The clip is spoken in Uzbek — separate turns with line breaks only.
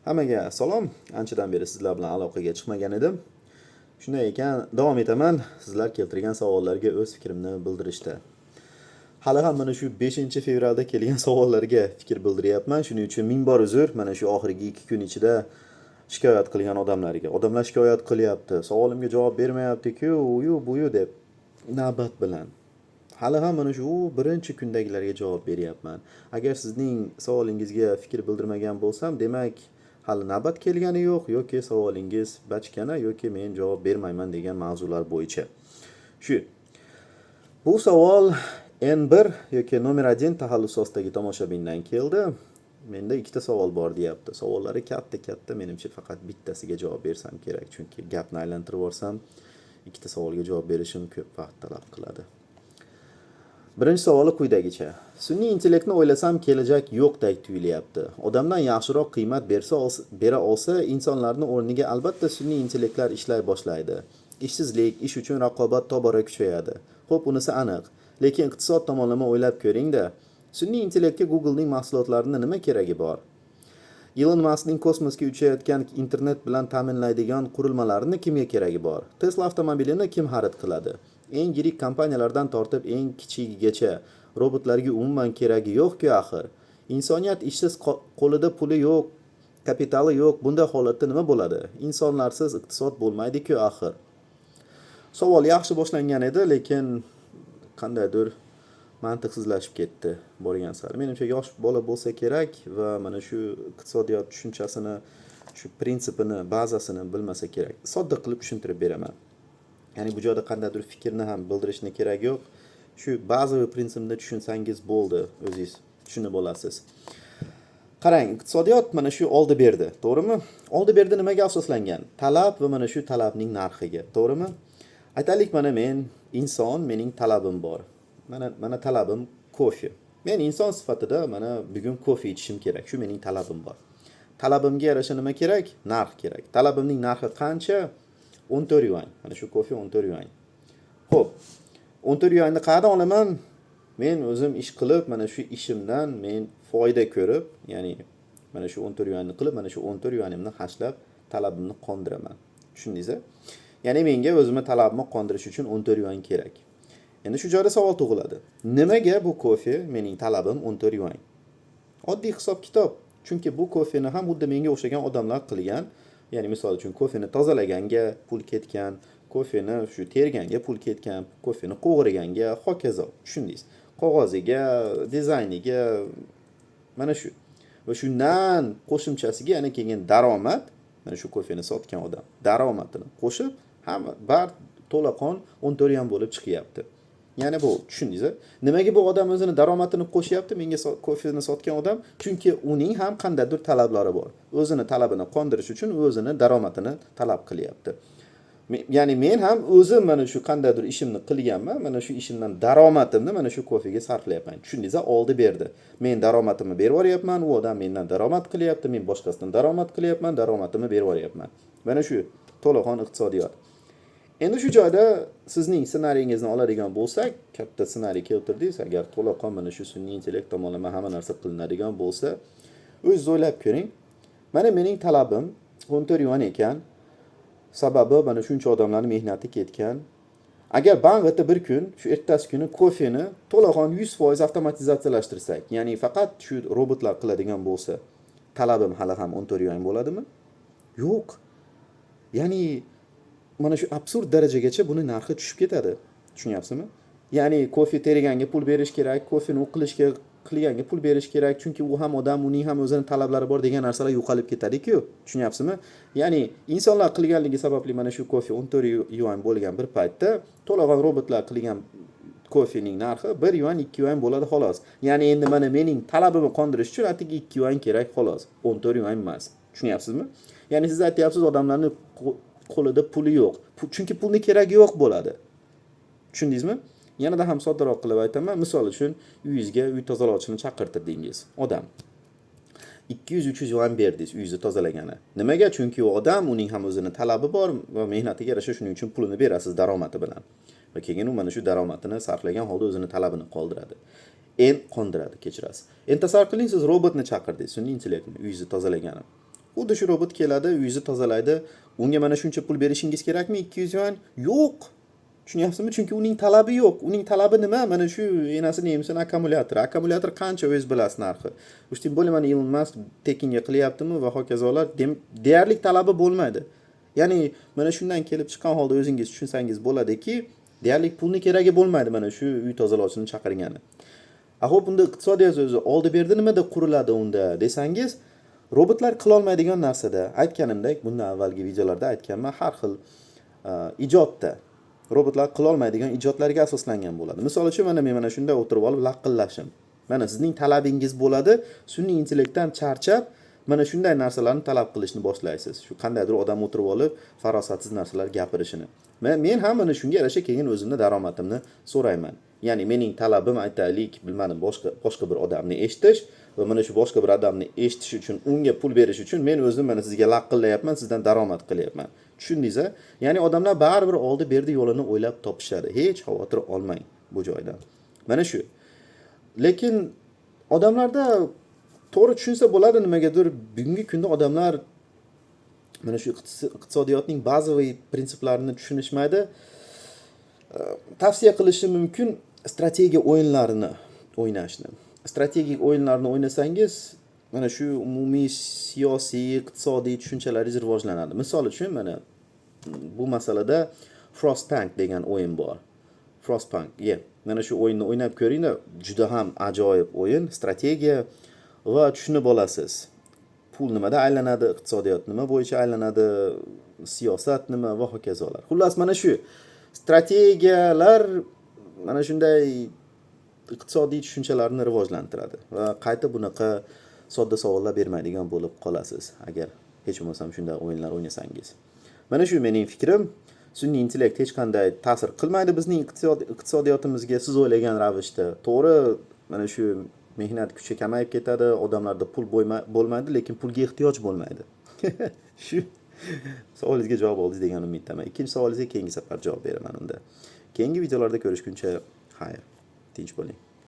Hammaga salom. Anchadan beri sizlar bilan aloqaga chiqmagan edim. Shunday ekan, davom etaman sizlar keltirgan savollarga o'z fikrimni bildirishda. Hali ham mana shu 5-fevralda kelgan savollarga fikr bildiryapman. Shuning uchun ming bor uzr mana shu oxirgi 2 kun ichida shikoyat qilgan odamlarga. Odamlar shikoyat qilyapti, savolimga javob bermayapti-ku, uyu buyu deb navbat bilan. Hali ham mana shu birinchi kundagilarga javob beryapman. Agar sizning savolingizga fikr bildirmagan bo'lsam, demak, hali navbat kelgani yo'q yoki savolingiz bachkana yoki men javob bermayman degan mavzular bo'yicha. Shu. Bu savol N1 yoki nomer 1 taxallus ostidagi tomoshabindan keldi. Menda ikkita savol bor deyapti. Savollari katta-katta, menimcha faqat bittasiga javob bersam kerak, chunki gapni aylantirib yuborsam, ikkita savolga javob berishim ko'p vaqt talab qiladi. Birinchi savoli quyidagicha. Sun'iy intellektni o'ylasam, kelajak yo'qdek tuyulyapti. Odamdan yaxshiroq qiymat bera olsa, insonlarni o'rniga albatta sun'iy intellektlar ishlay boshlaydi. Ishsizlik, ish uchun raqobat tobora kuchayadi. Xo'p, unisi aniq. Lekin iqtisod tomonlama o'ylab ko'ring-da. Sun'iy intellektga Google'ning mahsulotlarini nima keragi bor? Elon Muskning kosmosga uchayotgan internet bilan ta'minlaydigan qurilmalarini kimga keragi bor? Tesla avtomobilini kim xarid qiladi? Eng yirik kompaniyalardan tortib eng kichigigacha robotlarga umuman keragi yo'q-ku axir. Insoniyat ishsiz, qo'lida puli yo'q, kapitali yo'q. Bunday holatda nima bo'ladi? Insonlarsiz iqtisod bo'lmaydi-ku axir. Savol yaxshi boshlangan edi, lekin qandaydir mantiqsizlashib ketdi borgan sari. Menimcha, yosh bola bo'lsa kerak va mana shu iqtisodiyot tushunchasini, shu prinsipini, bazasini bilmasa kerak. Sodda qilib tushuntirib beraman. Ya'ni bu joyda qandaydir fikrni ham bildirishni keragi yo'q. Shu bazaviy prinsipni tushunsangiz bo'ldi, o'zingiz tushunib olasiz. Qarang, iqtisodiyot mana shu oldi berdi, to'g'rimi? Oldi berdi nimaga asoslangan? Talab va mana shu talabning narxiga, to'g'rimi? Aytaylik, mana men inson, mening talabim bor. Mana talabim kofe. Men inson sifatida mana bugun kofe ichishim kerak. Shu mening talabim bor. Talabimga yarasha nima kerak? Narx kerak. Talabimning narxi qancha? 14 yuan. Mana shu kofe 14 yuan. Xo'p, 14 yuanni qayerdan olaman? Men o'zim ish qilib, mana shu ishimdan men foyda ko'rib, ya'ni mana shu 14 yuanni qilib, mana shu 14 yuanimni hashlab talabimni qondiraman. Tushundingiz? Ya'ni menga o'zimni talabimni qondirish uchun 14 yuan kerak. Endi shu joyda savol tug'iladi. Nimaga bu kofe mening talabim 14 yuan? Oddiy hisob-kitob. Chunki bu kofeni ham xuddi menga o'xshagan odamlar qilgan. Ya'ni misol uchun kofeni tozalaganga pul ketgan, kofeni shu terganga pul ketgan, kofeni qovurganga, hokazo. Tushundingiz? Qog'oziga, dizayniga, mana shu. Va shundan qo'shimchasiga yana kelgan daromad, mana shu kofeni sotgan odam daromadini qo'shib, hamma bar to'laqon 14 yuan bo'lib chiqyapti. Ya'ni bu tushundingiz? Nimaga bu odam o'zini daromadini qo'shyapti menga kofeni sotgan odam? Chunki uning ham qandaydir talablari bor. O'zini talabini qondirish uchun o'zini daromadini talab qilyapti. Ya'ni men ham o'zim mana shu qandaydir ishimni qilganman, mana shu ishimdan daromadimni mana shu kofega sarflayapman. Tushundingiz? Oldi berdi. Men daromadimni berib yuboryapman, u odam mendan daromad qilyapti, men boshqasidan daromad qilyapman, daromadimni berib yuboryapman. Mana shu to'laqon iqtisodiyot. Endi shu joyda sizning ssenariyingizni oladigan bo'lsak, katta ssenariy keltirdingiz, agar to'laqon mana shu sun'iy intellekt tomonlama hamma narsa qilinadigan bo'lsa, o'zingiz o'ylab ko'ring. Mana mening talabim 14 yuan ekan. Sababi mana shuncha odamlarning mehnati ketgan. Agar bang'ita bir kun, shu ertasi kuni kofeni to'laqon 100% avtomatizatsiyalashtirsak, ya'ni faqat shu robotlar qiladigan bo'lsa, talabim hali ham 14 yuan bo'ladimi? Yo'q. Ya'ni mana shu absurd darajagacha buni narxi tushib ketadi. Tushunyapsizmi? Ya'ni kofe terganga pul berish kerak, kofeni u qilishga qilganga pul berish kerak, chunki u ham odam, uning ham o'zini talablari bor degan narsalar yo'qolib ketadi-ku. Tushunyapsizmi? Ya'ni insonlar qilganligi sababli mana shu kofe 14 yuan bo'lgan bir paytda to'laqon robotlar qilgan kofening narxi 1 yuan, 2 yuan bo'ladi xolos. Ya'ni endi mana mening talabimni qondirish uchun atigi 2 yuan kerak xolos, 14 yuan emas. Tushunyapsizmi? Ya'ni siz aytyapsiz, odamlarning qo'lida puli yo'q. Chunki pulni keragi yo'q bo'ladi. Tushundingizmi? Yanada ham soddaroq qilib aytaman. Misol uchun uyingizga uy tozalovchini chaqirtirdingiz. Odam. 200-300 yuan berdingiz uyingizni tozalagani. Nimaga? Chunki u odam, uning ham o'zini talabi bor va mehnatiga yarasha shuning uchun pulini berasiz daromadi bilan. Va keyin u mana shu daromadini sarflagan holda o'zini talabini qoldiradi. Qondiradi, kechirasiz. Endi tasavvur qiling, siz robotni chaqirdingiz, sun'iy intellektni uyingizni tozalagani. Xuddi shu robot keladi, uyingizni tozalaydi. Unga mana shuncha pul berishingiz kerakmi, 200 yuan? Yo'q. Tushunyapsizmi? Chunki uning talabi yo'q. Uning talabi nima? Mana shu enasini emsin akkumulyator. Akkumulyator qancha, o'zingiz bilasiz narxi. Уж тем более mana Ilon Mask tekinga qilyaptimi va hokazolar, deyarli talabi bo'lmaydi. Ya'ni mana shundan kelib chiqqan holda o'zingiz tushunsangiz bo'ladiki, deyarli pulni keragi bo'lmaydi mana shu uy tozalovchini chaqirgani. A xo'p, unda iqtisodiyot o'zi oldi berdi nimada quriladi unda desangiz, robotlar qilolmaydigan narsada, aytganimdek, bundan avvalgi videolarda aytganman, har xil ijodda robotlar qilolmaydigan ijodlarga asoslangan bo'ladi. Misol uchun, mana men mana shunday o'tirib olib laqillashim. Mana sizning talabingiz bo'ladi, sun'iy intellektdan charchab mana shunday narsalarni talab qilishni boshlaysiz. Shu qandaydir odam o'tirib olib farosatsiz narsalar gapirishini. Men ham mana shunga yarasha keyin o'zimni daromadimni so'rayman. Ya'ni mening talabim, aytaylik, bilmadim, boshqa bir odamni eshitish va mana shu boshqa bir odamni eshitish uchun unga pul berish uchun men o'zim mana sizga laqillayapman, sizdan daromad qilyapman. Tushundingiz a? Ya'ni odamlar baribir oldi berdi yo'lini o'ylab topishadi. Hech xavotir olmang bu joydan. Mana shu. Lekin odamlarda to'g'ri tushunsa bo'ladi, nimagadir bugungi kunda odamlar mana shu iqtisodiyotning bazaviy prinsiplarini tushunishmaydi. Tavsiya qilishim mumkin strategiya o'yinlarini o'ynashni. Strategik o'yinlarni o'ynasangiz, mana shu umumiy siyosiy, iqtisodiy tushunchalaringiz rivojlanadi. Misol uchun, mana bu masalada Frostpunk degan o'yin bor. Frostpunk, yeah. Mana shu o'yinni o'ynab ko'ringlar, juda ham ajoyib o'yin, strategiya va tushunib olasiz. Pul nimada aylanadi, iqtisodiyot nima bo'yicha aylanadi, siyosat nima va hokazolar. Xullas, mana shu strategiyalar mana shunday iqtisodiy tushunchalarni rivojlantiradi va qayta bunaqa sodda savollar bermaydigan bo'lib qolasiz, agar hech bo'lmasam shunday o'yinlar o'ynasangiz. Mana shu mening fikrim. Sun'iy intellekt hech qanday ta'sir qilmaydi bizning iqtisodiyotimizga siz o'ylagan ravishda. To'g'ri, mana shu mehnat kuchi kamayib ketadi, odamlarda pul bo'lmaydi, lekin pulga ehtiyoj bo'lmaydi. Shu savolingizga javob oldingiz degan umiddaman. Ikkinchi savolingizga keyingi safar javob beraman unda. Keyingi videolarda ko'rishguncha xayr. Tinch bo'ling.